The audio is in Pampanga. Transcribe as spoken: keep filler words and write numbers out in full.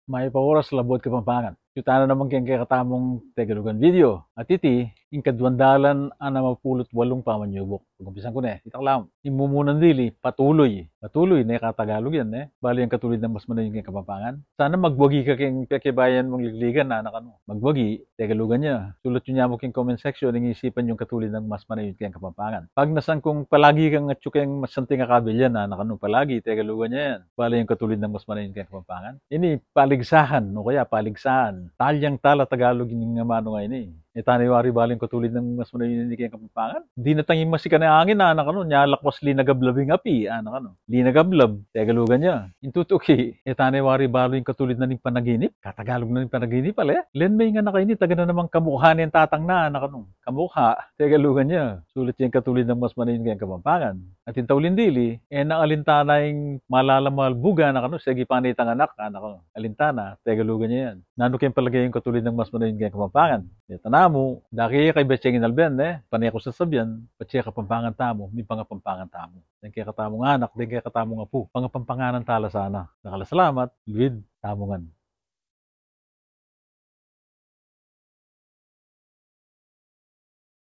Mayap a oras, Labuad Kapampangan. Kutana naman keng kekatamung Tegalugan video. At iti, ing kaduang dalan anam a pulu't walung pamanyubuk. Pagumpisan ku ne, itak lam. Ing mumunan dili, patuluy. Patuluy, ne ka Tagalog yan, ne? Bale yang katulid nang mas manayun keng Kapampangan. Sana magwagi ka keng pekibayan mung ligligan, anak, anu. Magwagi, Tegalugan ya. Sulat yu ne mu keng comment section ing isipan yung katulid nang mas manayun keng Kapampangan. Pagnasan kung palagi kang atyu keng masanting a kabilyan, anak, anu. Palagi, Tegalugan ya yan. Bale yang katulid nang mas manayun keng Kapampangan. Ini paligsahan, o kaya paligsaan. Talyang tala Tagalog ining amanu ngeni. E tane wari bale yang katulid nang mas manayun ini keng Kapampangan. Dinatang ing masikan a angin, anak, anu, nya lakwas linagablab ing api, anak, anu. Linagablab, Tegalugan ya. Ing tutuki, e tane wari bale yang katulid na ning panaginip. Katagalog na ning panaginip, ale? Len me ing anak a ini, taga na namang kamukha neng tatang na, anak, anu. Kamukha, Tegalugan ya. Sulat yang katulid nang mas manayun keng Kapampangan. At ing tauling dili, e na alintana ing malalamal buga, anak, anu, segi pa nitang anak, anak, anu. Alintana, Tegalugan ya yan. Nanu keng palage yung katulid nang mas manayun keng Kapampangan? Deta namu, dake ya kaibat yang inalben, ne? Pane ku sasabian, patse Kapampangan tamu, mipangapampangan tamu. Deng kekatamung anak, deng kekatamung apu, pangapampanganan tala sana. Dakal a salamat, luid tamu ngan.